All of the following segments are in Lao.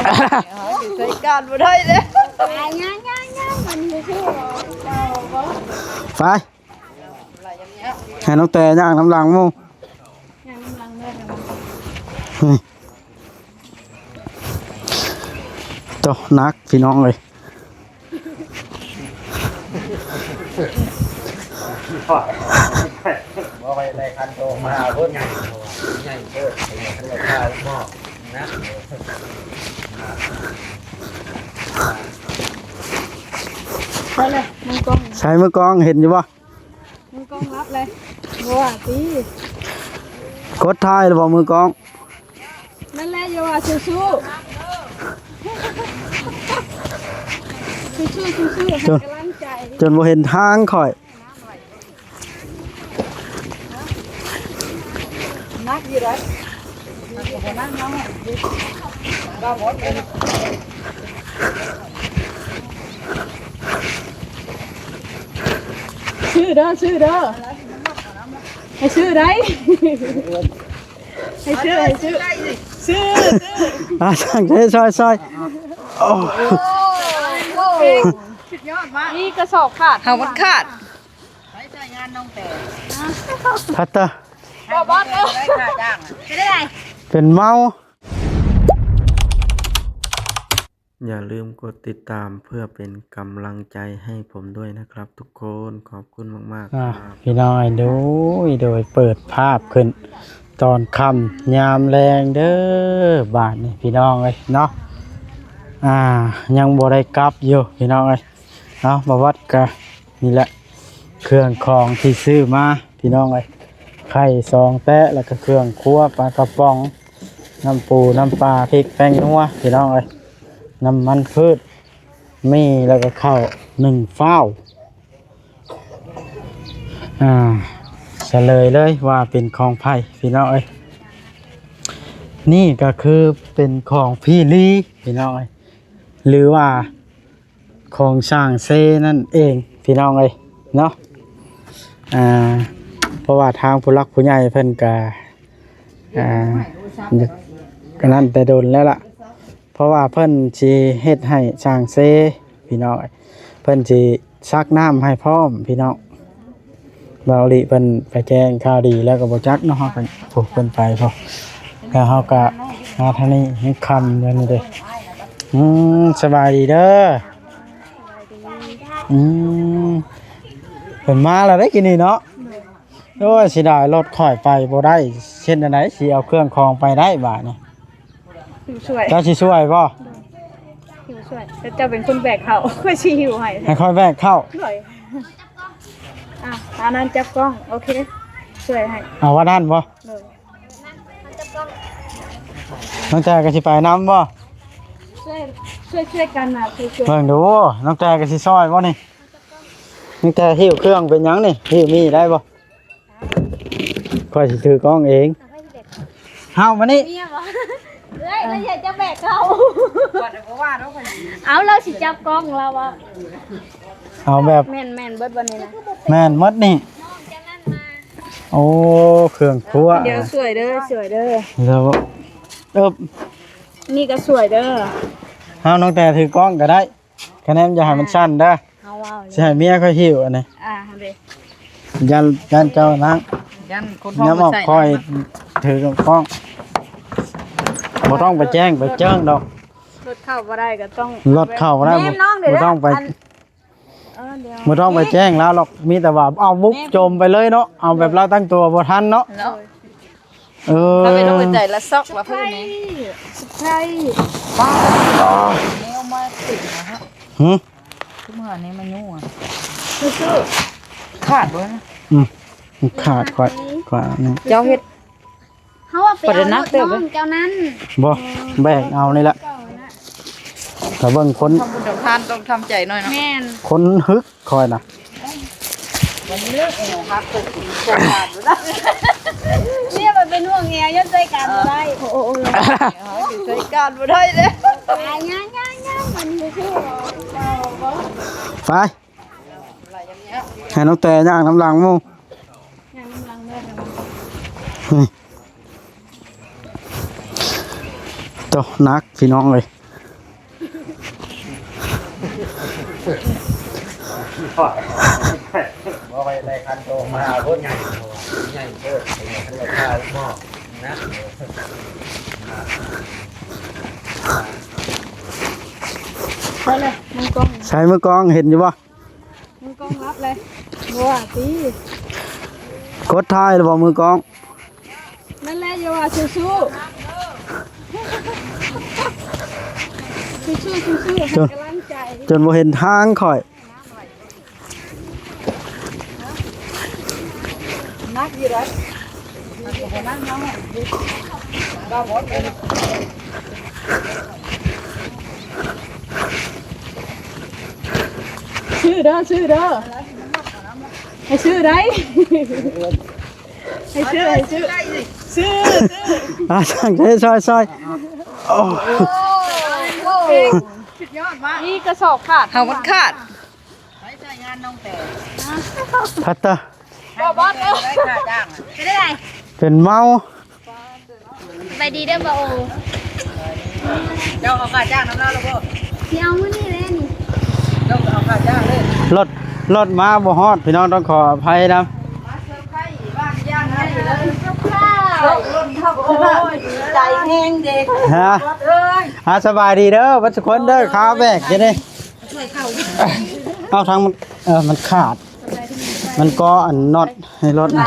ເຮົາຢູ່ໃສ່ການບໍ່ໄດ້ເດ້. ໄປ ຍ່າງໆໆ ມັນຄື ໄປ ໃຫ້ນ້ອງແຕຍ່າງນຳຫຼັງໝູ່. ໂຕ ໜັກພີ່ນ້ອງເອີຍ. ໃສ່ມືກອງ ເຫັນຢູ່ບໍ່? ມືກອງຮັບເລີຍ ບໍ່ວ່າຕິ ກົດຖ່າຍແລ້ວບໍ່ມືກອງ? ນັ້ນແຫຼະ ຢ່າວ່າສູ້ໆ ສູ້ໆ ສູ້ໆ ໃຫ້ກຳລັງໃຈ ຈົນບໍ່ເຫັນທາງຂ້ອຍ. ໜັກຢູ່ເດ້ ໜັກຢູ່ເນາະ ຊື້ເດີ ຊື້ເດີ ໃຫ້ຊື້ໄດ້ ໃຫ້ຊື້ ໃຫ້ຊື້ ຊື້ ຊື້ ອ່າ ຊ່າງເດ້ ຊ່ອຍໆ ໂອ້ ໂອ້ ສຸດຍອດມາກ ນີ້ກະສອບຂາດ ເຮົາມັນຂາດ ໄປໃຊ້ງານນ້ອງແຕ ພັດເຕີ ບໍ່ບອດເອີຍ ເປັນເມົາ. ຢ່າລືມກົດຕິດຕາມເພື່ອເປັນກຳລັງໃຈໃຫ້ຜົມດ້ວຍນະຄັບທຸກຄົນ ຂອບຄຸນມາກໆ ອ່າ ຄັບ ພີ່ນ້ອງເອີຍ ໂດຍ ໂດຍ ເປີດພາບຂຶ້ນຕອນຄ່ຳຍາມແລງເດີ ບາດນີ້ພີ່ນ້ອງເອີຍເນາະ ອ່າ ຍັງບໍ່ໄດ້ກັບຢູ່ພີ່ນ້ອງເອີຍ. ເອົາ ບ່າວວັດກະ ນີ້ແຫຼະ ເຄື່ອງຂອງທີ່ຊື້ມາພີ່ນ້ອງເອີຍ ໄຂ່ສອງແຕະ ແລ້ວກະເຄື່ອງຄົວ ປາກະປ໋ອງ ນ້ຳປູນ້ຳປາ ພິກແປ້ງນົວ ພີ່ນ້ອງເອີຍ ນ້ຳມັນພືດ ມີ ແລ້ວກະເຂົ້າໜຶ່ງຟ້າວ ອ່າ ສະເຫຼີຍເລີຍວ່າເປັນຂອງໃຜພີ່ນ້ອງເອີຍ. ນີ້ກະຄືເປັນຂອງພີ່ລີພີ່ນ້ອງເອີຍ ຫຼືວ່າ ຂອງຊ່າງເຊນັ້ນເອງພີ່ນ້ອງເອີຍເນາະ ອ່າ ເພາະວ່າທາງຜູ້ຫຼັກຜູ້ໃຫຍ່ເພິ່ນກະ ອ່າ ອັນນັ້ນແຕ່ດົນແລ້ວລະ ເພາະວ່າເພິ່ນຊິເຮັດໃຫ້ຊ່າງເຊພີ່ນ້ອງເອີຍ ເພິ່ນຊິສັກນ້ຳໃຫ້ພ້ອມພີ່ນ້ອງ. ບ່າວລີເພິ່ນໄປແຈ້ງຂ່າວດີແລ້ວກໍບໍ່ຈັກເນາະ ເຮົາກໍ ໂອ້ ເພິ່ນໄປພຸ້ນ ແລ້ວເຮົາກໍມາທາງນີ້ ຍັງຄ່ຳຢູ່ນີ້ເດ້. ອືມ ສະບາຍດີເດີ. ອືມ ເພິ່ນມາແລ້ວເດ້ກີ້ນີ້ເນາະ. ໂອ້ຍ ເສຍດາຍ ລົດຂ້ອຍໄປບໍ່ໄດ້ ເຮັດແນວໃດຊິເອົາເຄື່ອງຂອງໄປໄດ້ບາດນີ້? ຊິຊ່ວຍ ເຈົ້າຊິຊ່ວຍບໍ່? ໂດຍ ຊິຊ່ວຍ ແຕ່ເຈົ້າເປັນຄົນແບກເຂົ້າ ຂ້ອຍຊິຫິ້ວໃຫ້ ໃຫ້ຂ້ອຍແບກເຂົ້າ ໂດຍ ອ່ະ ອັນນັ້ນຈັບກ້ອງ ໂອເຄ ຊ່ວຍໃຫ້ ເອົາວ່ານັ້ນບໍ່? ໂດຍ ນ້ອງແຕກໍຊິໄປນຳບໍ່? ຊ່ວຍ ຊ່ວຍ ຊ່ວຍກັນນະ ຊ່ວຍ ຊ່ວຍ ເບິ່ງດູ ນ້ອງແຕກໍຊິຊ່ອຍບໍ່ນີ້? ນ້ອງແຕຫິ້ວເຄື່ອງເປັນຫຍັງນີ້? ຫິ້ວມີໄດ້ບໍ່? ຂ້ອຍຊິຖືກ້ອງເອງ. ເອົາມານີ້ ເມຍບໍ່? ເອື້ອຍ ລາວຢາກຈະແບກເຂົ້າ ເອົາ ລາວຊິຈັບກ້ອງລາວວ່າ ເອົາແບບ ແມ່ນ ແມ່ນເບິດບໍ່ນີ້ນະ? ແມ່ນໝົດນີ້. ໂອ້ ເຄື່ອງຄົວ ດຽວຊ່ວຍເດີ ຊ່ວຍເດີ ແລ້ວ ເອີບ ນີ້ກໍຊ່ວຍເດີ. ເອົາ ນ້ອງແຕຖືກ້ອງກໍໄດ້. ຄະແນນຢ່າໃຫ້ມັນສັ່ນເດີ ເຮົາເວົ້າຢູ່ ຊິໃຫ້ເມຍຂ້ອຍຫິ້ວອັນນີ້ ອ່າ ຫັ້ນເດ ຢ້ານ ຢ້ານເຈົ້ານາງ ຢ້ານຄົນທ້ອງ ຍາມອອກ ບໍ່ໃສ່ ຂ້ອຍຖືກ້ອງ ບໍ່ຕ້ອງໄປແຈ້ງໄປເຈີ້ງດອກ ລົດເຂົ້າບໍ່ໄດ້ກໍຕ້ອງ ລົດເຂົ້າບໍ່ໄດ້ ແນມນ້ອງເດ້ ບໍ່ຕ້ອງໄປ ອັນ ເອີ ດຽວ ບໍ່ຕ້ອງໄປແຈ້ງລາວດອກ ມີແຕ່ວ່າເອົາບຸກ ແນມ ຈົມໄປເລີຍເນາະ ເອົາແບບລາວຕັ້ງຕົວບໍ່ທັນເນາະ ເນາະ. ເອີ ເຂົາໄປລົງໃນໃຈລະຊອກລະເພິ່ນນີ້ ເຊີໄພຣສ໌ ເຊີໄພຣສ໌ ປ້າ ແນວມາຕິດນະຮະ ຫື ຄືເມື່ອນີ້ມາຍູ້ ຊື່ໆ ຂາດບໍ່ນະ? ອືມ ມັນຂາດຂ້ອຍ ຂວານີ້ ເຈົ້າເຮັດ ເຮົາວ່າໄປເອົາລົດນ້ອງເຈົ້ານັ້ນ ບໍ່ ແບກເອົານີ້ລະ ຖ້າເບິ່ງຄົນ ທຳບຸນທຳທານຕ້ອງທຳໃຈໜ້ອຍເນາະ ແມ່ນ ຄົນຮຶກ ຂ້ອຍນະ ວັນນີ້ເລື່ອງແອວຫັກ ໂຄກຂາດແລ້ວນະ ເມຍມັນເປັນຫ່ວງແອວ ຍ້ອນໃຊ້ການບໍ່ໄດ້ ເອີ ໂອ້ ໂອ້ ໂອ້ ໃຊ້ການບໍ່ໄດ້ເດ້ ໄປ ຍ່າງໆໆ ມັນຄື ໄປ ໃຫ້ນ້ອງແຕຍ່າງນຳຫຼັງໝູ່ ຍ່າງນຳຫຼັງເດີ ໂຕ ໜັກພີ່ນ້ອງເອີຍ. ບໍ່ຄ່ອຍໄດ້ຄັນໂຕມາເອົາໂພດ ໃຫຍ່ໂພດ ໃຫຍ່ໂພດ ເປັນຫຍັງຄັນວ່າຂ້າວໝໍ້ນະ ໃສ່ມືກອງ ໃສ່ມືກອງ ເຫັນຢູ່ບໍ່? ມືກອງລັບເລີຍ ບໍ່ວ່າຕິ ກົດຖ່າຍແລ້ວບໍ່ມືກອງ? ນັ້ນແຫຼະ ຢ່າວ່າສູ້ໆ ສູ້ໆ ສູ້ໆ ໃຫ້ກຳລັງໃຈ ຈົນບໍ່ເຫັນທາງຂ້ອຍ ໜັກຢູ່ເດ້ ຊື້ເດີ ຊື້ເດີ ໃຫ້ຊື້ໄດ້ ໃຫ້ຊື້ ໃຫ້ຊື້ ຊື້ ຊື້ ອ່າ ຊ່າງເທຊ່ອຍໆ ໂອ້ ໂອ້ ສຸດຍອດວ່າ ນີ້ກະສອບຂາດ ເຮົາມັນຂາດ ພັດເຕີ ບໍ່ບອດເອີຍ ເປັນເມົາ ສະບາຍດີເດີບໍ່ໂອ ເຈົ້າເອົາຄ່າຈ້າງນຳລາວແລ້ວບໍ່? ຊິເອົາມື້ນີ້ແຫຼະນີ້ ເຈົ້າເອົາຄ່າຈ້າງເລີຍ ລົດ ລົດມາບໍ່ຮອດ ພີ່ນ້ອງຕ້ອງຂໍອະໄພນຳ ໃຈແຮງເດ້ ຮະ ອ່າ ສະບາຍດີເດີ ເບິດທຸກຄົນເດີ ຂາແບກຢູ່ນີ້ ເອົາທາງມັນ ເອີ ມັນຂາດ ມັນກໍອັນນັອດໃຫ້ລົດນະ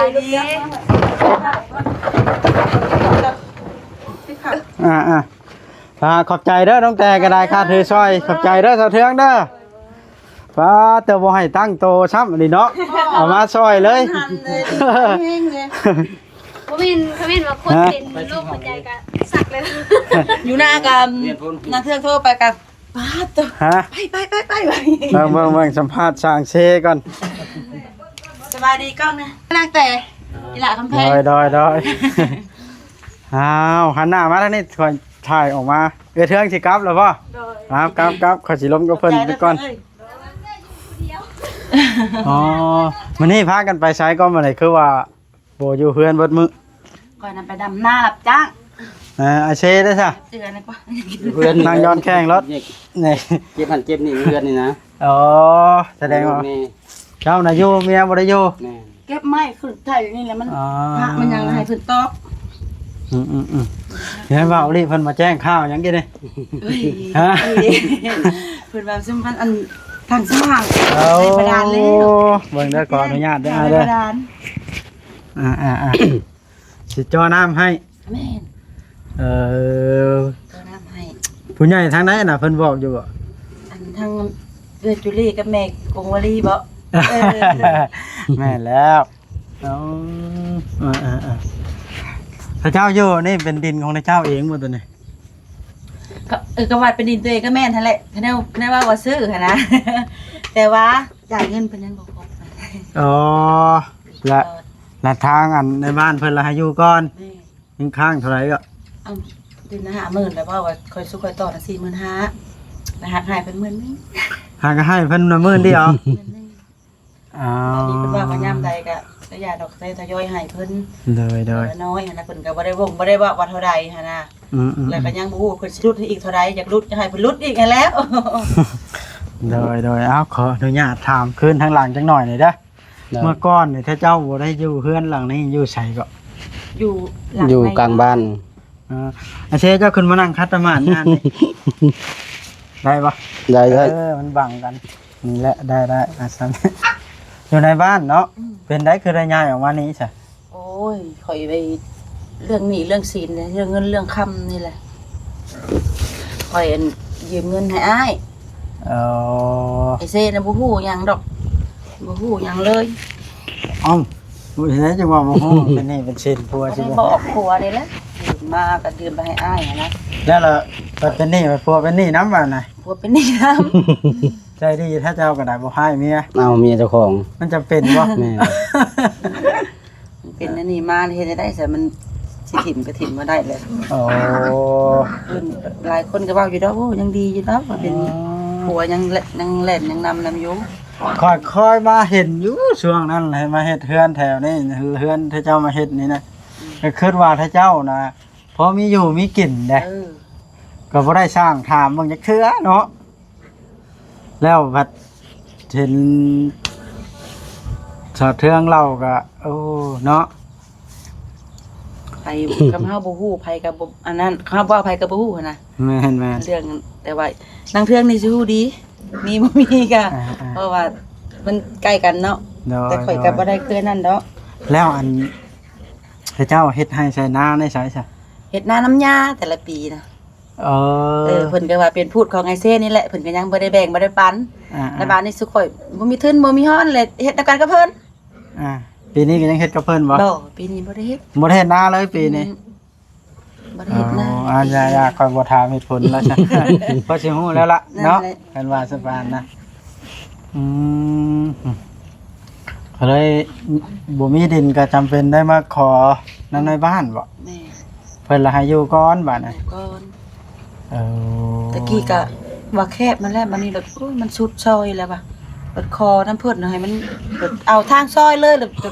ອ່າໆ ອ່າ ຂອບໃຈເດີ ນ້ອງແຕ່ກໍໄດ້ຄ່າຖືຊ່ອຍ ຂອບໃຈເດີ ສາວເທືອງເດີ ປ້າ ແຕ່ບໍ່ໃຫ້ຕັ້ງໂຕຊ້ຳນີ້ເນາະ ເອົາມາຊ່ອຍເລີຍ ບໍ່ແມ່ນ ຄັນແມ່ນວ່າຄົນເປັນໂລກຫົວໃຈກໍສັກເລີຍ ຢູ່ນາກໍນາເທືອງໂທໄປກໍ ປາດໂທ້ ຮະ ໄປ ໄປ ໄປ ໄປ ເບິ່ງ ເບິ່ງ ເບິ່ງ ສຳພາດຊ່າງເຊກ່ອນ ສະບາຍດີກ້ອງນະ ນາງແຕ່ ອີຫຼ້າຄຳແພງ ໂດຍ ໂດຍ ໂດຍ ອ້າວ ຫັນໜ້າມາທາງນີ້ ຂ້ອຍຖ່າຍອອກມາ ເອື້ອຍເທືອງຊິກັບແລ້ວບໍ່? ໂດຍ ຄັບ ກັບ ກັບ ຂ້ອຍຊິລົມກັບເພິ່ນໄປກ່ອນ ເອີ ອໍ ມື້ນີ້ພາກັນໄປໃສກໍມື້ນີ້ ຄືວ່າ ບໍ່ຢູ່ເຮືອນເບິດມື້ ຂ້ອຍນຳໄປດຳນາຮັບຈ້າງ ເອີ ອາເຊເດ້ຊະ ເຈື່ອນກວ່າ ເພື່ອນ ນັ່ງຍ້ອນແຂ່ງລົດ ນີ້ ເກັບຫັ້ນເກັບນີ້ເຮືອນນີ້ນະ ອໍ ສະແດງວ່າ ແມ່ ເຈົ້ານະຢູ່ ເມຍບໍ່ໄດ້ຢູ່ ແມ່ນ ເກັບໄມ້ຂຶ້ນໄຖນີ້ແຫຼະ ມັນ ອໍ ພະມັນຍັງໃຫ້ເພິ່ນຕອກ ອືມໆໆ ເຫັນວ່າໂອລິເພິ່ນມາແຈ້ງຂ່າວຫຍັງກິນນີ້ ເອີຍ ຮະ ເພິ່ນວ່າຊຸມພັນອັນທາງສະຫວ່າງ ເອົາ ໃສ່ບາດານແລ້ວ ເບິ່ງເດີ ຂໍອະນຸຍາດເດີ ອ່າ ເດີ ບາດານ ອ່າໆ ຊິເຈາະນ້ຳໃຫ້ ແມ່ນ ເອີ ເຈາະນ້ຳໃຫ້ ຜູ້ໃຫຍ່ທາງໃດນະ ເພິ່ນບອກຢູ່ບໍ່? ອັນທາງເອື້ອຍຈູລີກັບແມ່ກົງວະລີບໍ? ເອີ ແມ່ນແລ້ວ ເອົາ ເອີໆໆ ພະເຈົ້າຢູ່ນີ້ເປັນດິນຂອງພະເຈົ້າເອງບໍ່ໂຕນີ້? ກໍ ເອີ ກໍວ່າເປັນດິນຕົວເອງກໍແມ່ນຫັ້ນແຫຼະ ຄະແນວ ຄະແນວວ່າ ວ່າຊື້ຫັ້ນນະ ແຕ່ວ່າ ຈ່າຍເງິນເພິ່ນຍັງບໍ່ຄົບ ອໍ ລະ ລະທາງອັນໃນບ້ານເພິ່ນລະໃຫ້ຢູ່ກ່ອນ ແມ່ນ ຍັງຄ້າງເທົ່າໃດກໍ? ເອົາ ເດືອນລະຫ້າໝື່ນ ແລ້ວເວົ້າວ່າຂ້ອຍຊຸກຂ້ອຍຕໍ່ນະສີ່ໝື່ນຫ້າ ລະຫັກໃຫ້ເພິ່ນໝື່ນໜຶ່ງ ຫາກໃຫ້ເພິ່ນໝື່ນດຽວ ໝື່ນໜຶ່ງ ອ້າວ ອັນນີ້ເພິ່ນວ່າວ່າຍາມໃດກໍ ກໍຢ່າດອກ ແຕ່ທະຍອຍໃຫ້ເພິ່ນ ໂດຍໆ ເພິ່ນນ້ອຍຫັ້ນນະ ເພິ່ນກໍບໍ່ໄດ້ບົ່ງ ບໍ່ໄດ້ເວົ້າວ່າເທົ່າໃດຫັ້ນນະ ອືມໆໆ ແລ້ວກໍຍັງບໍ່ຮູ້ວ່າເພິ່ນຊິຫຼຸດໃຫ້ອີກເທົ່າໃດ ຢາກຫຼຸດ ຢາກໃຫ້ເພິ່ນຫຼຸດອີກຫັ້ນແຫຼ້ວ ໂດຍໆ ເອົາ ຂໍອະນຸຍາດຖາມຄືນທາງຫຼັງຈັກໜ້ອຍໜ່ອຍເດີ ໂດຍ ເມື່ອກ່ອນນີ້ ຖ້າເຈົ້າບໍ່ໄດ້ຢູ່ເຮືອນຫຼັງນີ້ ຢູ່ໃສເກາະ? ຢູ່ຫຼັງ ຢູ່ກາງບ້ານ ເອີ ອາເຊ ເຈົ້າຂຶ້ນມານັ່ງຂັດຕະໝາດງານນີ້ ໄດ້ບໍ່? ໄດ້ໆ ເອີ ມັນບັງກັນ ນີ້ແຫຼະ ໄດ້ໆ ອາ ຊັ້ນ ຢູ່ໃນບ້ານເນາະ ອືມ ເປັນໃດຄືໄດ້ຍ້າຍອອກມານີ້ຊະ? ໂອ້ຍ ຂ້ອຍໄປເລື່ອງໜີ້ເລື່ອງສິນ ເລື່ອງເງິນເລື່ອງຄຳນີ້ແຫຼະ ຂ້ອຍ ອັນ ຢືມເງິນໃຫ້ອ້າຍ ອໍ ໄອ້ເຊນະ ບໍ່ຮູ້ຫຍັງດອກ ບໍ່ຮູ້ຫຍັງເລີຍ ເອົ້າ ເຮັດໃດຈັ່ງວ່າບໍ່ຮູ້ ເປັນໜີ້ເປັນສິນ ຜົວຊິບໍ່ ບໍ່ໄດ້ບອກຜົວນີ້ແຫຼະ ຢືມມາກໍຢືມໄປໃຫ້ອ້າຍຫັ້ນນະ ແລ້ວລະ ບັດເປັນໜີ້ ຜົວເປັນໜີ້ນຳບາດນະ ຜົວເປັນໜີ້ນຳ ໃຈດີແທ້ເຈົ້າກໍໄດ້ ບໍ່ຮ້າຍເມຍ ເອົາເມຍເຈົ້າຂອງ ມັນຈຳເປັນບໍ່? ແມ່ນ ເປັນອັນນີ້ມາເຮັດໃຫ້ໄດ້ຊະ ມັນຊິຖິ້ມກໍຖິ້ມບໍ່ໄດ້ແຫຼະ ໂອ້ ເພິ່ນຫຼາຍຄົນກໍເວົ້າຢູ່ດອກ ໂອ້ ຍັງດີຢູ່ດອກວ່າເປັນ ອໍ ຜົວຍັງແລ- ຍັງແລ່ນຍັງນຳນຳຢູ່ ຂ້ອຍ ຂ້ອຍມາເຫັນຢູ່ຊ່ວງນັ້ນ ໃຫ້ມາເຮັດເຮືອນແຖວນີ້ ເຮືອນທີ່ເຈົ້າມາເຮັດນີ້ນະ ອືມ ກໍຄິດວ່າຖ້າເຈົ້ານະ ພໍມີຢູ່ມີກິນເດ້ ເອີ ກໍບໍ່ໄດ້ສ້າງຖາມເບິ່ງຈັກເທື່ອເນາະ ແລ້ວພັດ ເຫັນສາວເທືອງເລົ່າກໍ ໂອ້ ເນາະ ໃຜ ຄຳເຮົາບໍ່ຮູ້ ໃຜກໍບໍ່ ອັນນັ້ນ ຄຳເຮົາເວົ້າ ໃຜກໍບໍ່ຮູ້ຫັ້ນນະ. ແມ່ນໆ ເລື່ອງ ແຕ່ວ່ານາງເທືອງນີ້ຊິຮູ້ດີ ມີບໍ່ມີກໍ ອ່າໆ ເພາະວ່າມັນໃກ້ກັນເນາະ. ໂດຍ ແຕ່ຂ້ອຍກໍ ໂດຍ ບໍ່ໄດ້ເກີນນັ້ນດອກ. ແລ້ວອັນ ເຂົາເຈົ້າເຮັດໄຮ່ໃສ່ນາໃນໃສຊະ? ເຮັດນານຳຫຍ້າແຕ່ລະປີນະ. ເອີ ເອີ ເພິ່ນກໍວ່າເປັນພູດຂອງອ້າຍເຊນີ້ແຫຼະ ເພິ່ນກໍຍັງບໍ່ໄດ້ແບ່ງບໍ່ໄດ້ປັນ. ອ່າໆ ແລ້ວບາດນີ້ຊຸມຂ້ອຍບໍ່ມີທຶນບໍ່ມີຮອນ ແລະເຮັດນຳກັນກັບເພິ່ນ. ອ່າ ປີນີ້ກໍຍັງເຮັດກັບເພິ່ນບໍ່? ບໍ່ ປີນີ້ບໍ່ໄດ້ເຮັດ ບໍ່ໄດ້ເຮັດນາເລີຍປີນີ້. ອືມ ບໍ່ໄດ້ເຮັດນາ. ອໍ ຢ່າໆ ຂ້ອຍບໍ່ຖາມເຫດຜົນລະ ພໍຊິຮູ້ແລ້ວລະເນາະ. ນັ້ນແຫຼະ ຄັນວ່າສະປານນະ ອືມ ກໍເລີຍບໍ່ມີດິນ ກໍຈຳເປັນໄດ້ມາຂໍນຳນາຍບ້ານບໍ? ແມ່ນ ເພິ່ນລະໃຫ້ຢູ່ກ່ອນບາດນີ້ ຢູ່ກ່ອນ. ເອີ ແຕ່ກີ້ກະວ່າແຄບຫັ້ນແຫຼະ ບາດນີ້ລະ ໂອ້ຍ ມັນສຸດຊອຍແລ້ວວ່າ ລະຂໍນຳເພິ່ນໃຫ້ມັນ ເອົາທາງຊອຍເລີຍ ລະ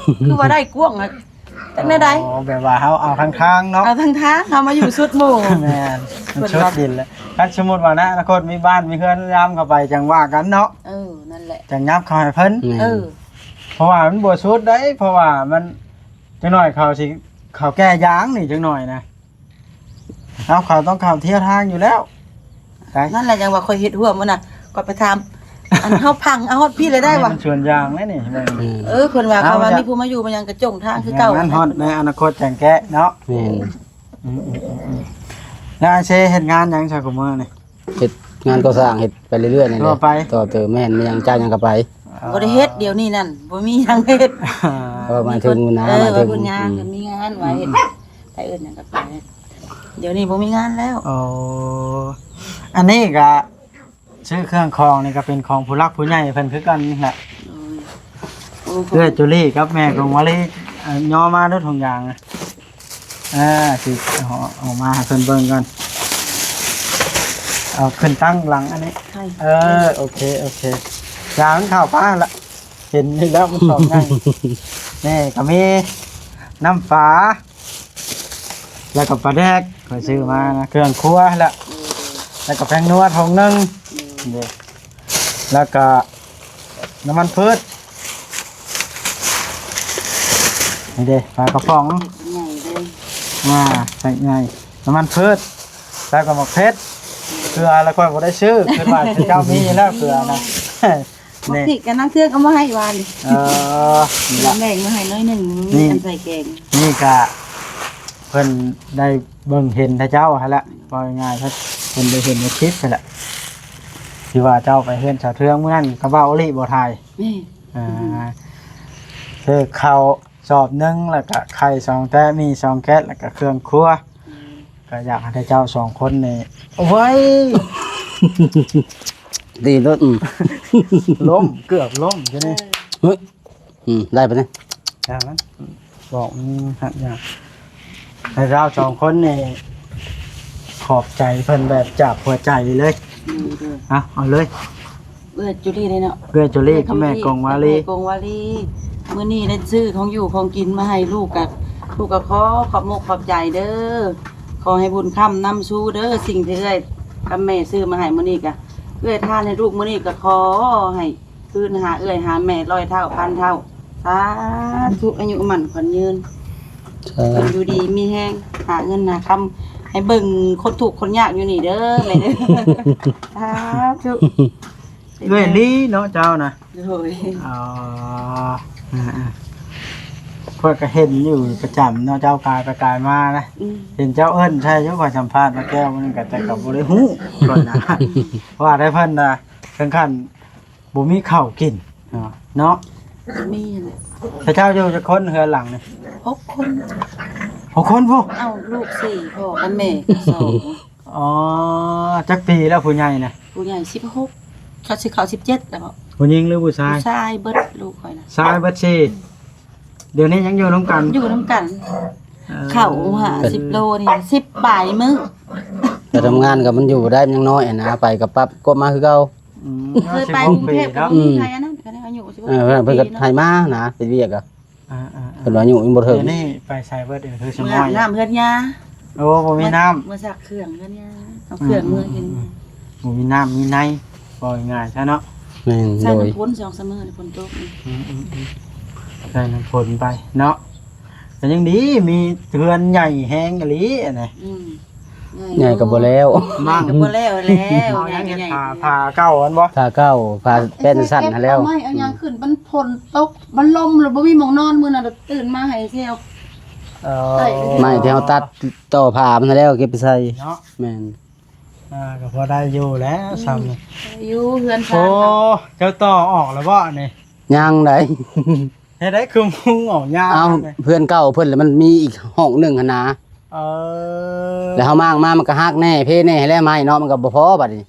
ຄືວ່າໄດ້ກວ້າງ ຈັ່ງໃດໃດ. ອໍ ແບບວ່າເຮົາເອົາທາງທາງເນາະ ເອົາທາງທາງ ເຮົາມາຢູ່ສຸດໝູ່. ແມ່ນ ມັນສຸດດິນແລ້ວ. ຄັນສົມມຸດວ່າໃນອະນາຄົດມີບ້ານມີເຮືອນຍາມເຂົ້າໄປ ຈັ່ງວ່າກັນເນາະ. ເອີ ນັ້ນແຫຼະ ຈັ່ງຍາມເຂົ້າໃຫ້ເພິ່ນ. ແມ່ນ ເອີ ເພາະວ່າມັນບໍ່ສຸດໃດ ເພາະວ່າມັນ ຈັກໜ້ອຍເຂົາຊິ ເຂົາແກ່ຢາງນີ້ຈັກໜ້ອຍນະ. ເອົາ ເຂົາຕ້ອງເຂົ້າທ່ຽວທາງຢູ່ແລ້ວ. ນັ້ນແຫຼະ ຈັ່ງວ່າຂ້ອຍເຮັດຮ່ວມມື້ນະ ກໍໄປຖາມ ອັນເຮົາພັງເອົາຮອດພີ້ເລີຍໄດ້ຫວາ? ມັນສວນຢາງແລ້ວນີ້. ເອີ ເພິ່ນວ່າ ເຂົາວ່າມີຜູ້ມາຢູ່ມາຫຍັງກະຈົ່ງທາງຄືເກົ່າ. ມັນຮອດໃນອະນາຄົດຈັ່ງແກ້ເນາະ. ແມ່ນ ອືມໆໆໆ. ແລ້ວອ້າຍເຊເຮັດງານຫຍັງຊະຄຸມື້ນີ້? ເຮັດງານກໍ່ສ້າງ ເຮັດໄປເລື້ອຍໆນີ້ແຫຼະ ທົ່ວໄປ ຕໍ່ເຕີມ. ແມ່ນ ມີຫຍັງຈ້າງຫຍັງກໍໄປ. ອໍ ບໍ່ໄດ້ເຮັດ ດຽວນີ້ນັ້ນ ບໍ່ມີຫຍັງເຮັດ. ເອີ ໝາຍເຖິງນະ ເອີ ໝາຍເຖິງ ວ່າເພິ່ນຍາມ ອືມ ເພິ່ນມີງານວ່າເຮັດ ອືມ ໄປເອີ້ນຫຍັງກໍໄປ. ດຽວນີ້ບໍ່ມີງານແລ້ວ. ອໍ ອັນນີ້ກະ ຊື້ເຄື່ອງຂອງນີ້ກໍເປັນຂອງຜູ້ຫຼັກຜູ້ໃຫຍ່ເພິ່ນຄືກັນແຫຼະ. ໂດຍ ໂອ້ ເອື້ອຍຈູລີກັບແມ່ຂອງວາລີ ຍໍມາໂລດຖົງຢາງ. ອ່າ ຊິເອົາອອກມາໃຫ້ເພິ່ນເບິ່ງກ່ອນ. ເອົາຂຶ້ນຕັ້ງຫຼັງອັນນີ້. ເອີ ໂອເຄ ໂອເຄ. ຢາງເຂົ້າປາກລະ ເຫັນຢູ່ແລ້ວມັນຂອງໃຫຍ່. ນີ້ກໍມີນ້ຳປາ ແລ້ວກໍປາແດກ ຂ້ອຍຊື້ມານະ ເຄື່ອງຄົວແຫຼະ ແລ້ວກໍແປ້ງນົວຖົງໜຶ່ງ ແລ້ວກໍນ້ຳມັນພືດ ນີ້ເດ້ ປາກະປ໋ອງ ໃຫຍ່ເດ້ ອ່າ ໃສ່ໃຫຍ່ ນ້ຳມັນພືດ ແລ້ວກໍໝາກເຜັດ ເກືອລະຂ້ອຍບໍ່ໄດ້ຊື້ ຄິດວ່າເຈົ້າມີແລ້ວເກືອນະ. ໝາກພິກກັບນ້ຳເຄື່ອງເອົາມາໃຫ້ວານນີ້. ເອີ ນີ້ລະ ແບ່ງມາໃຫ້ໜ້ອຍໜຶ່ງ ມີອັນໃສ່ແກງ. ນີ້ກະເພິ່ນໄດ້ເບິ່ງເຫັນແຕ່ເຈົ້າຫັ້ນແຫຼະ ເວົ້າງ່າຍໆ ເພິ່ນໄດ້ເຫັນໃນຄລິບຫັ້ນແຫຼະ ທີ່ວ່າເຈົ້າໄປເຮືອນສາວເທືອງມື້ນັ້ນ ກັບເວົ້າອີຫຼີບໍ່ຖ່າຍ. ແມ່ນ ອ່າ ຊື້ເຂົ້າສອບໜຶ່ງ ແລ້ວກະໄຂ່ສອງແຕະ ໝີ່ສອງແກັດ ແລ້ວກະເຄື່ອງຄົວ. ອືມ ກໍຢາກໃຫ້ເຈົ້າສອງຄົນນີ້ ໂອ້ຍ ດີໂລດ ອືມ ລົ້ມ ເກືອບລົ້ມຢູ່ນີ້. ເອີ ເຮີ້ຍ ອືມ ໄດ້ປະນີ້? ຢ່າມັນ ບອກ ອືມ ຮັກຢາກໃຫ້ເຈົ້າສອງຄົນນີ້ ຂອບໃຈເພິ່ນແບບຈາກຫົວໃຈເລີຍ. ເອີ ເອີ ເອົາ ເອົາເລີຍ. ເອື້ອຍຈູລີເດ້ເນາະ ເອື້ອຍຈູລີກັບແມ່ກົງວາລີ ແມ່ກົງວາລີ ມື້ນີ້ໄດ້ຊື້ຂອງຢູ່ຂອງກິນມາໃຫ້ລູກ ກະລູກກະຂໍຂອບມຸກຂອບໃຈເດີ້ ຂໍໃຫ້ບຸນຄ້ຳນຳຊູເດີ້ ສິ່ງທີ່ເອື້ອຍກັບແມ່ຊື້ມາໃຫ້ມື້ນີ້ ກະເອື້ອຍທານໃຫ້ລູກມື້ນີ້ ກະຂໍໃຫ້ຄືນຫາເອື້ອຍຫາແມ່ຮ້ອຍເທົ່າພັນເທົ່າ ສາທຸ ອາຍຸໝັ້ນຂວັນຍືນ ສາທຸ ຢູ່ດີມີແຮງ ຫາເງິນຫາຄຳໃຫ້ເບິ່ງຄົນທຸກຄົນຍາກຢູ່ນີ້ເດີ້ແມ່ເດີ້ ສາທຸ. ເອື້ອຍລີເນາະເຈົ້ານະ? ໂດຍ ອໍ ເອີໆ ຂ້ອຍກໍເຫັນຢູ່ປະຈຳເນາະ ເຈົ້າກາຍໄປກາຍມານະ ອືມ ເຫັນເຈົ້າເອີ້ນໃສ່ຢູ່ ຂ້ອຍສຳພາດມາແກ້ວມັນກໍ ແຕ່ກໍບໍ່ໄດ້ຮູ້ກ່ອນນະ ວ່າໄດ້ເພິ່ນນະ ເຖິງຂັ້ນບໍ່ມີເຂົ້າກິນເນາະ ມີແຫຼະ. ເຈົ້າຢູ່ຈັກຄົນເຮືອນຫຼັງນີ້? ຫົກຄົນ ຫົກຄົນພຸ້ນ ເອົາລູກສີ່ ພໍ່ກັບແມ່ສອງ. ອໍ ຈັກປີແລ້ວຜູ້ໃຫຍ່ນະ? ຜູ້ໃຫຍ່ສິບຫົກ ເຂົາຊິເຂົ້າສິບເຈັດແລ້ວ. ຜູ້ຍິງຫຼືຜູ້ຊາຍ? ຜູ້ຊາຍເບິດ ລູກຂ້ອຍນະ ຊາຍເບິດສີ່. ດຽວນີ້ຍັງຢູ່ນຳກັນ? ຢູ່ນຳກັນ ເອີ ເຂົ້າຫ້າສິບໂລນີ້ ສິບປາຍມື້. ໄປທຳງານກໍມັນຢູ່ບໍ່ໄດ້ ມັນຍັງນ້ອຍຫັ້ນນະ ໄປກໍປັບກວບມາຄືເກົ່າ. ອືມ ເຄີຍໄປກຸງເທບກໍບໍ່ມີໃຜອັນນັ້ນ ອາຍຸສິບຫົກ ເອີ ເພິ່ນກໍໃຫ້ມານະ ເຮັດວຽກກໍ ອ່າໆໆ ເພິ່ນວ່າອາຍຸຍັງບໍ່ເຖິງ. ດຽວນີ້ໄປໃສເບິດ? ຄືສະມອຍ ເມືອອາບນ້ຳເຮືອນຍາ. ໂອ້ ບໍ່ມີນ້ຳ ເມືອຊັກເຄື່ອງເຮືອນຍາ ເອົາເຄື່ອງເມືອກິນ. ອືມໆໆ ບໍ່ມີນ້ຳມີໃນ ເວົ້າງ່າຍໆຊະເນາະ. ແມ່ນ ໃສ່ ໂດຍ ນ້ຳຝົນ ສອງສາມມື້ນີ້ຝົນຕົກນີ້ ອືມໆໆ ໃສ່ນ້ຳຝົນໄປເນາະ ກໍຍັງດີ ມີເຮືອນໃຫຍ່ແຮງອີ່ຫຼີອັນນີ້ ອືມ ໃຫຍ່ກໍບໍ່ແລ້ວ ໃຫຍ່ກໍບໍ່ແລ້ວແລ້ວ ເອົາຫຍັງເຮັດ ໃຫຍ່ກໍໃຫຍ່ ຜ້າ ຜ້າເກົ່າຫັ້ນບໍ່? ຜ້າເກົ່າ ຜ້າແປ້ນສັ້ນຫັ້ນແລ້ວ ເອົາໄມ້ເອົາຫຍັງຂຶ້ນ ມັນຝົນຕົກ ມັນລົມ ແລ້ວບໍ່ມີໝ່ອງນອນ ມື້ນັ້ນຕື່ນມາໃຫ້ແຊວ ເອີ ໄມ້ທີ່ເຮົາຕັດຕໍ່ຜ້າມັນຫັ້ນແລ້ວ ເກັບໄປໃສ່ເນາະ ແມ່ນ ອ່າ ກໍພໍໄດ້ຢູ່ແຫຼະ ອືມ ສ່ຳນີ້ ຢູ່ເຮືອນຊານ ໂອ້ ເຈົ້າຕໍ່ອອກແລ້ວບໍ່ອັນນີ້? ຍັງໃດ ເຮັດໃດຄືມຸງອອກຍາກ ເອົ້າ ເຮືອນເກົ່າເພິ່ນລະ ມັນມີອີກຫ້ອງໜຶ່ງຫັ້ນນາ ເອີ ແລ້ວເຮົາມ້າງມາ ມັນກໍຫັກແດ່ ເພແດ່ ໃຫ້ແລ້ວໄມ້ເນາະ ມັນກໍບໍ່ພໍບັດນີ້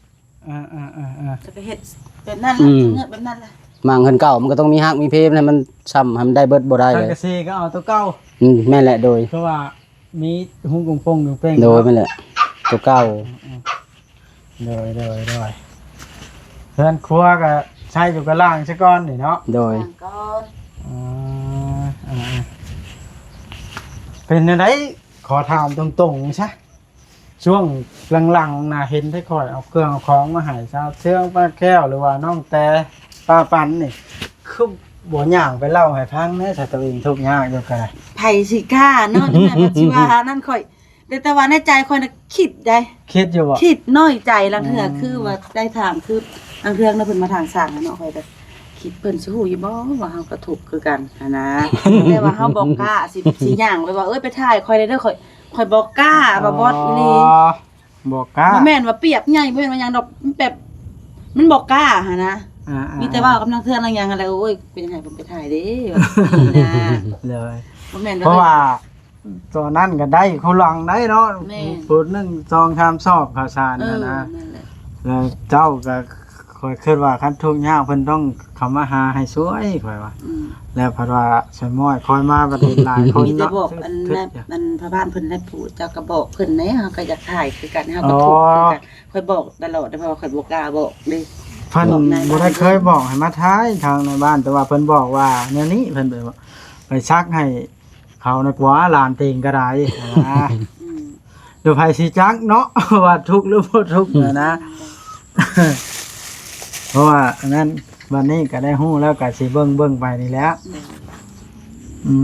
ເອີໆໆໆ ຈະໄປເຮັດແບບນັ້ນລະ ອືມ ເງືອກແບບນັ້ນລະ ມ້າງເຮືອນເກົ່າ ມັນກໍຕ້ອງມີຫັກມີເພ ໃຫ້ມັນຊ່ຳ ໃຫ້ມັນໄດ້ເບິດບໍ່ໄດ້ ສັງກະສີກໍເອົາຕົວເກົ່າ ອືມ ແມ່ນແຫຼະ ໂດຍ ຄືວ່າ ມີຫຸ້ງກົງປົງຢູ່ເປັງ ໂດຍ ເນາະ ແມ່ນແຫຼະ ຕົວເກົ່າ ອືມໆ ໂດຍໆໆ ເຮືອນຄົວກໍໃຊ້ຢູ່ກັບລ່າງຊະກ່ອນນີ້ເນາະ ໂດຍ ລ່າງກ່ອນ ອືມ ອ່າໆ ເປັນແນວໃດ ຂໍຖາມຕົງໆຊະ ຊ່ວງຫຼັງໆນະ ເຫັນແຕ່ຂ້ອຍເອົາເຄື່ອງເອົາຂອງມາໃຫ້ສາວເຊືອງ ປ້າແກ້ວ ຫຼືວ່ານ້ອງແຕ ປ້າປັນນີ້ ຄືບໍ່ຍ່າງໄປເລົ່າໃຫ້ຟັງແດ່ ຖ້າຕົວເອງທຸກຍາກຢູ່ກໍໄດ້ ໃຜຊິກ້າເນາະ ຈັ່ງໃດກໍຊິວ່ານັ້ນຂ້ອຍ ແຕ່ ແຕ່ວ່າໃນໃຈຂ້ອຍນະຄິດໃດ ຄິດຢູ່ບໍ່? ຄິດນ້ອຍໃຈ ລາງເທື່ອ ອືມ ຄືວ່າໄດ້ທາງ ຄືລາງເທື່ອນະເພິ່ນມາທາງສ້າງເນາະ ຂ້ອຍກໍຄິດເພິ່ນຊິຮູ້ຢູ່ບໍ່ວ່າເຮົາກໍທຸກຄືກັນຫັ້ນນະ ແຕ່ວ່າເຮົາບໍ່ກ້າ ຊິ ຊິຍ່າງໄປວ່າ ເອີຍ ໄປຖ່າຍຂ້ອຍແດ່ເດີ ຂ້ອຍ ຂ້ອຍບໍ່ກ້າ ອໍ ບໍ່ບອດອີ່ຫຼີ ບໍ່ກ້າ ບໍ່ແມ່ນວ່າປຽບໃຫຍ່ ບໍ່ແມ່ນວ່າຫຍັງດອກ ແບບ ມັນບໍ່ກ້າຫັ້ນນະ ອ່າໆ ມີແຕ່ເວົ້າກັບນາງເທື່ອນາງຫຍັງຫັ້ນແຫຼະ ໂອ້ຍ ເປັນຫຍັງໃຫ້ເພິ່ນໄປຖ່າຍເດ້ ວ່າຊີ້ນະ ເລີຍ ບໍ່ແມ່ນ ເພາະວ່າ ຕອນນັ້ນກໍໄດ້ຄູ່ຫຼັງໄດ້ເນາະ ແມ່ນ ຜູ້ໜຶ່ງສອງສາມຊອບເຂົ້າສານ ເອີ ຫັ້ນນະ ນັ້ນແຫຼະ ແລ້ວເຈົ້າກໍ ຂ້ອຍຄິດວ່າຄັນທຸກຍາກເພິ່ນຕ້ອງເຂົ້າມາຫາໃຫ້ຊ່ວຍ ຂ້ອຍວ່າ ອືມ ແລ້ວພັດວ່າສາວນ້ອຍຄ່ອຍມາບັດເຫັນຫຼາຍຄົນ ມີແຕ່ບອກ ເນາະ ອັນນັ້ນ ອັນພໍ່ບ້ານເພິ່ນໄດ້ຜູ້ ເຈົ້າກໍບອກເພິ່ນແດ່ ເຮົາກໍຢາກຖ່າຍຄືກັນ ເຮົາກໍທຸກຄືກັນ ອໍ ຂ້ອຍບອກຕະຫຼອດເດ້ ເພາະວ່າຂ້ອຍບໍ່ກ້າບອກເດ້ ເພິ່ນບໍ່ໄດ້ເຄີຍບອກໃຫ້ມາຖ່າຍທາງໃນບ້ານ ແຕ່ວ່າເພິ່ນບອກວ່າແນວນີ້ ເພິ່ນໄປ ໄປສັກໃຫ້ ເຂົານະກວ່າຫຼານເຕັງກໍໄດ້ ອືມ ແລ້ວໃຜຊິຈັກເນາະ ວ່າທຸກຫຼືບໍ່ທຸກຫັ້ນນະ ອືມ ເພາະວ່າອັນນັ້ນ ບັດນີ້ກໍໄດ້ຮູ້ແລ້ວ ກໍຊິເບິ່ງໆໄປນີ້ແຫຼະ ອື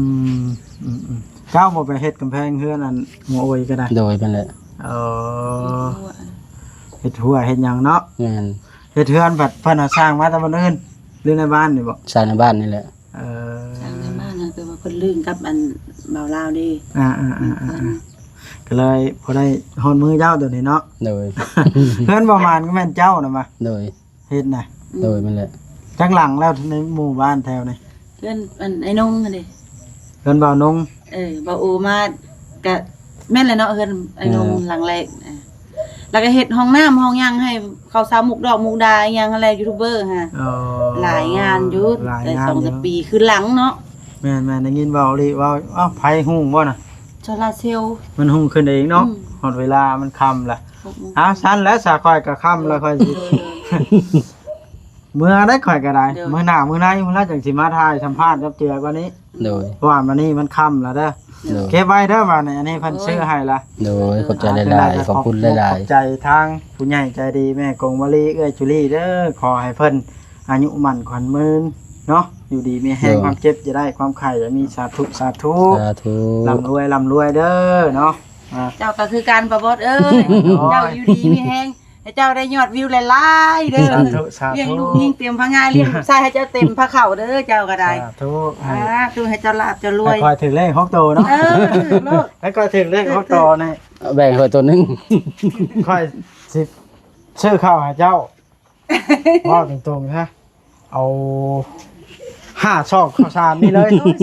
ມ ອືມໆ ເຈົ້າບໍ່ໄປເຮັດກຳແພງເຮືອນອັນໝໍໂອຍກໍໄດ້ ໂດຍ ແມ່ນແຫຼະ ເອີ ເຮັດຮົ້ວ ເຮັດຮົ້ວເຮັດຫຍັງເນາະ ແມ່ນ ເຮັດເຮືອນພັດເພິ່ນເອົາສ້າງມາແຕ່ບ່ອນອື່ນ ຫຼືໃນບ້ານນີ້ບໍ່? ສ້າງໃນບ້ານນີ້ແຫຼະ ເອີ ສ້າງໃນບ້ານນະ ແຕ່ວ່າເພິ່ນລຶ້ງກັບອັນບ່າວລາວເດ້ ອ່າໆໆໆ ອືມ ກໍເລີຍບໍ່ໄດ້ຮອດມືເຈົ້າໂຕນີ້ເນາະ ໂດຍ ເຮືອນບໍ່ໝານກໍແມ່ນເຈົ້ານະມາ ໂດຍ ເຮັດນະ ໂດຍ ແມ່ນແຫຼະ ຈັກຫຼັງແລ້ວໃນໝູ່ບ້ານແຖວນີ້? ເຮືອນອັນໄອ້ນົງຫັ້ນເດ້ ເຮືອນບ່າວນົງ ເອີ ບ່າວໂອມາກະແມ່ນແຫຼະເນາະ ເຮືອນໄອ້ນົງ ເອີ ຫຼັງແລກ ເອີ ແລ້ວກໍເຮັດຫ້ອງນ້ຳຫ້ອງຫຍັງໃຫ້ເຂົາສາວມຸກດອກມຸກດາອີ່ຫຍັງຫັ້ນແຫຼະ ຢູທູບເບີຫັ້ນ ອໍ ຫຼາຍງານຢູ່ ຫຼາຍງານຢູ່ ແຕ່ສອງສາມປີຄືຫຼັງເນາະ ແມ່ນໆ ໄດ້ຍິນເວົ້າອີ່ຫຼີເວົ້າ ເອົ້າ ໃຜຮຸ່ງບໍ່ນະ? ໂຊລາເຊວ ມັນຮຸ່ງຂຶ້ນເອງເນາະ ອືມ ຮອດເວລາມັນຄ່ຳລະ ຫົກໂມງ ເອົ້າ ຊັ້ນແຫຼະ ສາຂ້ອຍກໍຄ່ຳລະ ຂ້ອຍຊິ ໂດຍ ເມື່ອໃດຂ້ອຍກໍໄດ້ ໂດຍ ມື້ໜ້າມື້ໃນພຸ້ນລະ ຈັ່ງຊິມາຖ່າຍສຳພາດກັບເຈືອກວ່ານີ້ ໂດຍ ເພາະວ່າມື້ນີ້ມັນຄ່ຳລະເດີ ໂດຍ ເກັບໄວ້ເດີ ບາດນີ້ ອັນນີ້ເພິ່ນ ໂດຍ ຊື້ໃຫ້ລະ ໂດຍ ຂອບໃຈຫຼາຍໆ ຂອບຄຸນຫຼາຍໆ ຂອບໃຈທາງຜູ້ໃຫຍ່ໃຈດີ ແມ່ກົງມະລີ ເອື້ອຍຈູລີເດີ ຂໍໃຫ້ເພິ່ນອາຍຸໝັ້ນຂວັນຍືນເນາະ ຢູ່ດີມີແຮງ ໂດຍ ຄວາມເຈັບຢ່າໄດ້ ຄວາມໄຂ້ຢ່າມີ ສາທຸ ສາທຸ ສາທຸ ລ່ຳລວຍ ລ່ຳລວຍເດີເນາະ ອ່າ ເຈົ້າກໍຄືກັນ ປາບອດເອີຍ ໂອ້ຍ ເຈົ້າຢູ່ດີມີແຮງ ໃຫ້ເຈົ້າໄດ້ຍອດວິວຫຼາຍໆເດີ ສາທຸ ສາທຸ ລ້ຽງລູກຍິງເຕັມພະງ່າ ລ້ຽງລູກຊາຍໃຫ້ເຈົ້າເຕັມພະເຂົ້າເດີ ເຈົ້າກໍໄດ້ ສາທຸ ອ່າ ຕູ້ໃຫ້ເຈົ້າລາບເຈົ້າລວຍ ໃຫ້ຂ້ອຍຖືກເລກຫົກໂຕເນາະ ເອີ ຖືກໂລດ ໃຫ້ຂ້ອຍຖືກເລກຫົກໂຕນີ້ ແບ່ງຂ້ອຍໂຕໜຶ່ງ ຂ້ອຍຊິຊື້ເຂົ້າໃຫ້ເຈົ້າ ເວົ້າຕົງໆຊະ ເອົາຫ້າຊອກເຂົ້າສານນີ້ເລີຍ ໂອ້ຍ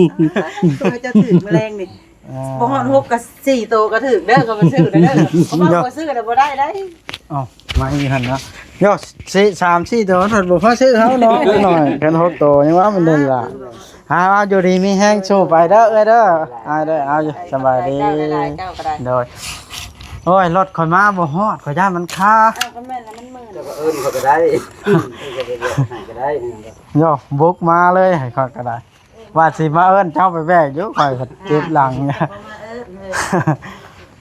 ສາທຸ ໃຫ້ເຈົ້າຖືກມື້ແລງນີ້ ອ່າ ບໍ່ຮອດຫົກກໍສີ່ໂຕກໍຖືກເດີ ກໍໄປຊື້ໄດ້ເດີ ບໍ່ ບໍ່ຊື້ແລ້ວບໍ່ໄດ້ໄດ໋ ເອົ້າ ມາອີກຫັ້ນເນາະ ໂຍ ສີ່ ສາມສີ່ໂຕ ມັນບໍ່ພໍຊື້ເຮົາເນາະ ໜ້ອຍ ຄັນຫົກໂຕຍັງວ່າມັນເດັ່ນຫຼາຍ ອ່າ ຢູ່ດີມີແຮງ ສູ້ໄປເດີເອື້ອຍເດີ ອ່າ ເດີ ເອົາ ສະບາຍດີ ເຈົ້າກໍໄດ້ ໂດຍ ໂອ້ຍ ລົດຂ້ອຍມາບໍ່ຮອດ ຂ້ອຍຢ້ານມັນຄາ ເອີ ກໍແມ່ນລະ ມັນມື່ນ ເຈົ້າກໍເອີ້ນຂ້ອຍກໍໄດ້ ເຈົ້າກໍເອີ້ນໃຫ້ກໍໄດ້ ໂຍ ບຸກມາເລີຍ ໃຫ້ຂ້ອຍກໍໄດ້ ວ່າຊິມາເອີ້ນເຈົ້າໄປແບກຢູ່ ຂ້ອຍກໍເຈັບຫຼັງ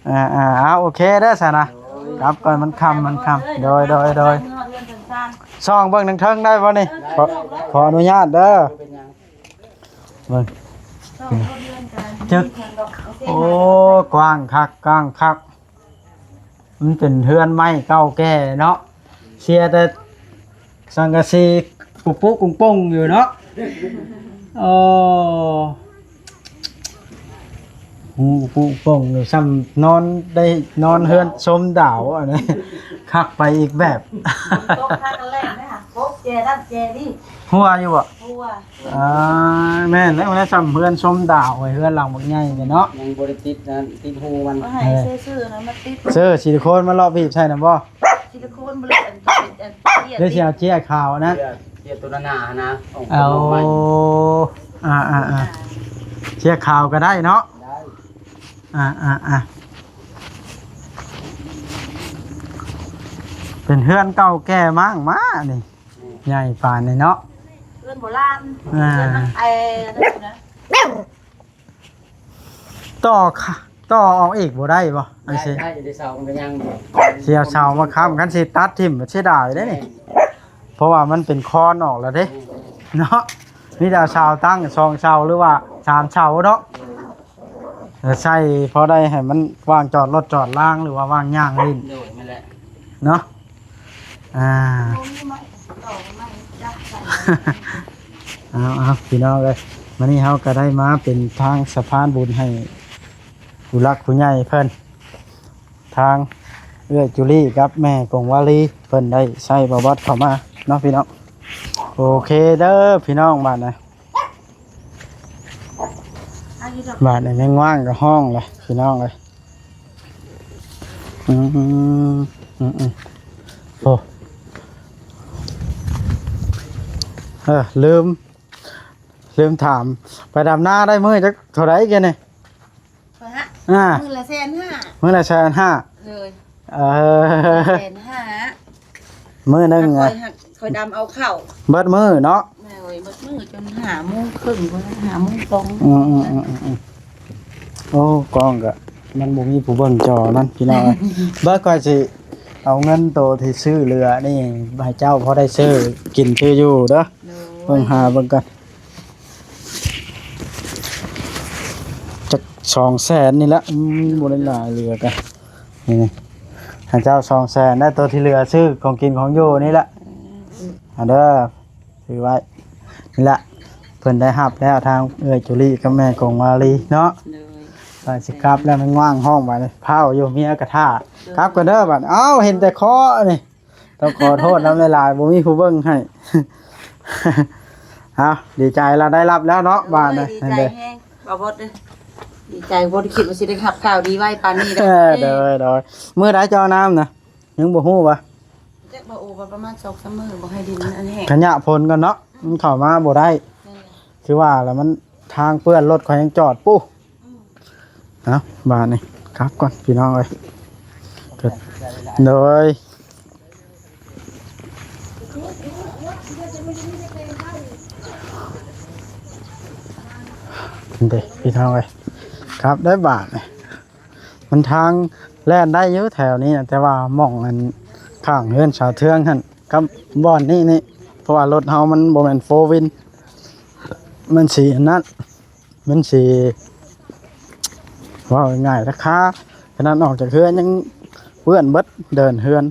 ເອີ ເອີ ເອົາ ໂອເຄເດີຊັ້ນນະ ກັບກ່ອນ ມັນຄ່ຳ ມັນຄ່ຳ ໂດຍ ໂດຍ ໂດຍ ເຮືອນເຮືອນເຮືອນຊານ ສ່ອງເບິ່ງທາງເທິງໄດ້ບໍ່ນີ້? ຂໍ ຂໍອະນຸຍາດເດີ. ເບິ່ງ ຈຶກ ໂອ້ ກວ້າງຄັກ ກວ້າງຄັກ. ມັນເປັນເຮືອນໄມ້ເກົ່າແກ່ເນາະ ເສຍແຕ່ສັງກະສີປຸປຸກຸງປຸງຢູ່ເນາະ. ໂອ້ ປຸປຸກຸງປຸງຢູ່ ຊ່ຳນອນໄດ້ ນອນເຮືອນຊົມດາວ ອັນນີ້ຄັກໄປອີກແບບ. ຕົກທາງແລກນະ ກົບແຈນັ້ນແຈນີ້ ຮົ່ວຢູ່ບໍ່? ຮົ່ວ. ອ່າ ແມ່ນແລ້ວ ແມ່ນແລ້ວ ຊ່ຳເຮືອນຊົມດາວ ເຮືອນຫຼັງບັກໃຫຍ່ເນາະ ຍັງບໍ່ໄດ້ຕິດນັ້ນ ຕິດຮູມັນ ໃຫ້ໃສ່ເສື້ອນັ້ນມາຕິດ ເສື້ອຊິລິໂຄນມາເລາະບີບໃສ່ນຳບໍ່? ຊິລິໂຄນບໍ່ເລີຍ ອັນ ອັນ ອັນ ຫຼືຊິເອົາເຈ້ຍຂາວນະ? ເຈ້ຍ ເຈ້ຍຕົວໜາໆນະ ເອົາ ອ່າໆໆ ເຈ້ຍຂາວກໍໄດ້ເນາະ ໄດ້ ອ່າໆໆ ເປັນເຮືອນເກົ່າແກ່ມ້າງມ້ານີ້ ໃຫຍ່ປານນີ້ເນາະ ເຮືອນໂບລານ ອ່າ ເຮືອນນາງແອນະ. ຕໍ່ ຕໍ່ອອກອີກບໍ່ໄດ້ບໍ່? ໄດ້ ໄດ້ ໄດ້ ເສົາມັນກໍຍັງ ຊິເອົາເສົາມາຄ້ຳ ຄັນຊິຕັດຖິ້ມມັນເສຍດາຍເດ້ນີ້ ແມ່ນ ເພາະວ່າມັນເປັນຄອນອອກແລ້ວເດ້ ແມ່ນ ເນາະ ມີແຕ່ເສົາຕັ້ງສອງເສົາ ຫຼືວ່າສາມເສົາເນາະ ແລ້ວໃສ່ພໍໄດ້ໃຫ້ມັນວ່າງຈອດລົດຈອດລາງ ຫຼືວ່າວ່າງຍ່າງຫຼິ້ນ ໂດຍ ແມ່ນແຫຼະ ເນາະ ອ່າ ເອົາໆ ພີ່ນ້ອງເອີຍ ມື້ນີ້ເຮົາກໍໄດ້ມາເປັນທາງສະພານບຸນໃຫ້ຜູ້ຫຼັກຜູ້ໃຫຍ່ເພິ່ນ ທາງເອື້ອຍຈູລີກັບແມ່ກົງວາລີ ເພິ່ນໄດ້ໃຊ້ບ່າວບອດເຂົ້າມາເນາະພີ່ນ້ອງ. ໂອເຄເດີພີ່ນ້ອງ ບາດນີ້ ບາດນີ້ແມງວ່າງກໍຮ້ອງແລ້ວພີ່ນ້ອງເອີຍ. ອືມ ອືມ ອືມ ໂອ້ ເອີ ລືມ ລືມຖາມ ໄປດຳນາໄດ້ມື້ຈັກເທົ່າໃດແກນີ້? ຂ້ອຍຫະ ອ່າ ມື້ລະແສນຫ້າ ມື້ລະແສນຫ້າ ເລີຍ ເອີ ແສນຫ້າ ມື້ໜຶ່ງ ຂ້ອຍຫະ ຂ້ອຍດຳເອົາເຂົ້າ ເບິດມື້ເນາະ ໂດຍ ເບິດມື້ຈົນຫ້າໂມງເຄິ່ງພຸ້ນ ຫ້າໂມງຕອງ ອືມໆໆໆ ໂອ້ ກ້ອງກະມັນບໍ່ມີຜູ້ເບິ່ງຈໍມັນພີ່ນ້ອງເອີຍ ເບິ່ງ ຂ້ອຍຊິເອົາເງິນໂຕທີ່ຊື້ເຫຼືອນີ້ໃຫ້ເຈົ້າ ພໍໄດ້ຊື້ກິນຊື້ຢູ່ເດີ ໂດຍ ເບິ່ງຫາເບິ່ງກ່ອນ ຈັກສອງແສນນີ້ແຫຼະ ອືມ ບໍ່ໄດ້ຫຼາຍເຫຼືອກະ ນີ້ ໃຫ້ເຈົ້າສອງແສນ ແລ້ວໂຕທີ່ເຫຼືອຊື້ຂອງກິນຂອງຢູ່ນີ້ແຫຼະ ອືມ ເອົາເດີ ຖືໄວ້ ນີ້ແຫຼະ ເພິ່ນໄດ້ຮັບແລ້ວ ທາງເອື້ອຍຈູລີກັບແມ່ກົງວາລີເນາະ ໂດຍ ວ່າຊິກັບແລ້ວ ມັນຫວ່າງຮ້ອງບາດນີ້ ພ້າວຢູ່ ເມຍກະຖ້າ ໂດຍ ກັບກ່ອນເດີບາດນີ້ ເອົ້າ ເຫັນແຕ່ຄໍນີ້ ຕ້ອງຂໍໂທດນຳຫຼາຍໆ ບໍ່ມີຜູ້ເບິ່ງໃຫ້ ເອົ້າ ດີໃຈລະ ໄດ້ຮັບແລ້ວເນາະ ໂດຍ ບາດນີ້ ດີໃຈແຮງ ບ່າວບອດເດີ ດີໃຈ ບໍ່ໄດ້ຄິດວ່າຊິໄດ້ຮັບຂ່າວດີໄວປານນີ້ເດີ ເອີ ໂດຍ ໂດຍ ມື້ໃດເຈົ້າເອົານ້ຳນະ ຍັງບໍ່ຮູ້ຫວາ? ຈັກບໍ່ໂອ ວ່າປະມານສອງສາມມື້ ບໍ່ໃຫ້ດິນມັນອັນແຫ້ງ ຂະຫຍະຝົນກ່ອນເນາະ ມັນເຂົ້າມາບໍ່ໄດ້ ແມ່ນແຫຼະ ຄືວ່າລະ ມັນທາງເປື້ອນ ລົດຂ້ອຍຍັງຈອດປູ້ ອືມ ເອົ້າ ບາດນີ້ກັບກ່ອນພີ່ນ້ອງເອີຍ ໂດຍ ເດ້ພີ່ນ້ອງເອີຍ ກັບໄດ້ບາດນີ້ ມັນທາງແລ່ນໄດ້ຢູ່ແຖວນີ້ນະ ແຕ່ວ່າໝ່ອງອັນຂ້າງເຮືອນສາວເທືອງຫັ້ນກັບບ່ອນນີ້ນີ້ ເພາະວ່າລົດເຮົາມັນບໍ່ແມ່ນໂຟວີນ ມັນຊິອັນນັ້ນ ມັນຊິ ເວົ້າງ່າຍໆ ລາຄາ ຂະໜາດອອກຈາກເຮືອນຍັງເປື້ອນເບິດເດີ່ນເຮືອນ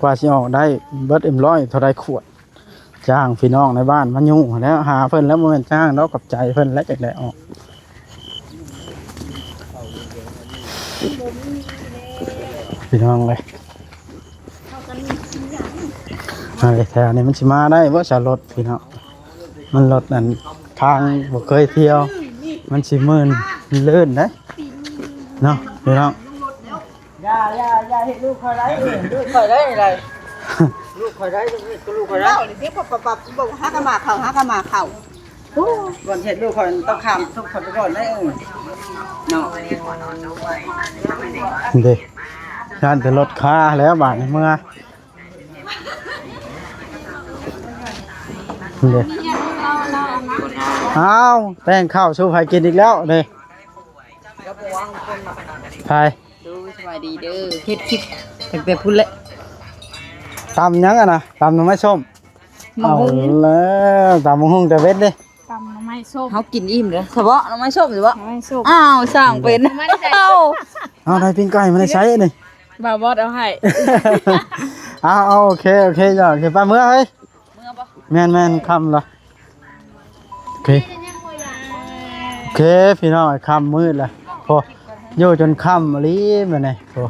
ກວ່າຊິອອກໄດ້ເບິດເອັມຮ້ອຍເທົ່າໃດຂວດ ຈ້າງພີ່ນ້ອງໃນບ້ານມາຍູ້ຫັ້ນແຫຼະ ຫາເພິ່ນແລ້ວ ບໍ່ແມ່ນຈ້າງດອກ ຂອບໃຈເພິ່ນແຫຼະ ຈັ່ງໄດ້ອອກ ພີ່ນ້ອງເອີຍ ເອີ ແຖວນີ້ມັນຊິມາໄດ້ບໍ່ຊະລົດພີ່ນ້ອງ ມັນລົດອັນທາງບໍ່ເຄີຍທ່ຽວ ມັນຊິມື່ນລື່ນເດ້ເນາະ ພີ່ນ້ອງ. ຢ່າ ຢ່າ ຢ່າເຮັດລູກຂ້ອຍໄດ້ ເອີ ລູກຂ້ອຍໄດ້ ໄດ້ ລູກຂ້ອຍໄດ້ ລູກ ລູກຂ້ອຍໄດ້ ເວົ້ານີ້ຕິ ປັບ ປັບ ປັບ ບໍ່ ຫາກະໝາກເຂົ້າ ຫາກະໝາກເຂົ້າ ໂອ້ ບ່ອນເຮັດລູກຂ້ອຍຕ້ອງຂ້າມທຸກຄົນໄປກ່ອນໄດ້ ເອີ ເນາະ ເດ້ ຢ້ານແຕ່ລົດຄາແລ້ວບາດນີ້ເມືອ ເດ້ ອ້າວ ແປ້ງເຂົ້າສູ່ໃຜກິນອີກແລ້ວເດ້ ໃຜ ໂດຍ ສະບາຍດີເດີ ເຮັດຄລິບຕັ້ງແຕ່ພຸ້ນແຫຼະ ຕຳຫຍັງอะนะ ຕຳหน่อไม้ส้ม เอาแล้ว ตำบักหุ่งแต่เว็ดเด้ ตำหน่อไม้ส้ม เฮากินอิ่มเด้อ เฉพาะหน่อไม้ส้ม เฉพาะ หน่อไม้ส้ม อ้าว สั่งเป็น หน่อไม้ใส่ เอ้า เอาได้ปิ้งไก่มาได้ใช้นี่ บ่าวบอสเอาให้ เอา เอา โอเค โอเค จ้ะ โอเค ไปเมือเฮ้ย เมือบ่ แม่นๆ ค่ำละ โอเค โอเค พี่น้อง ค่ำมืดละ โอ้ อยู่จนค่ำอีหลีมื้อนี้ โอ้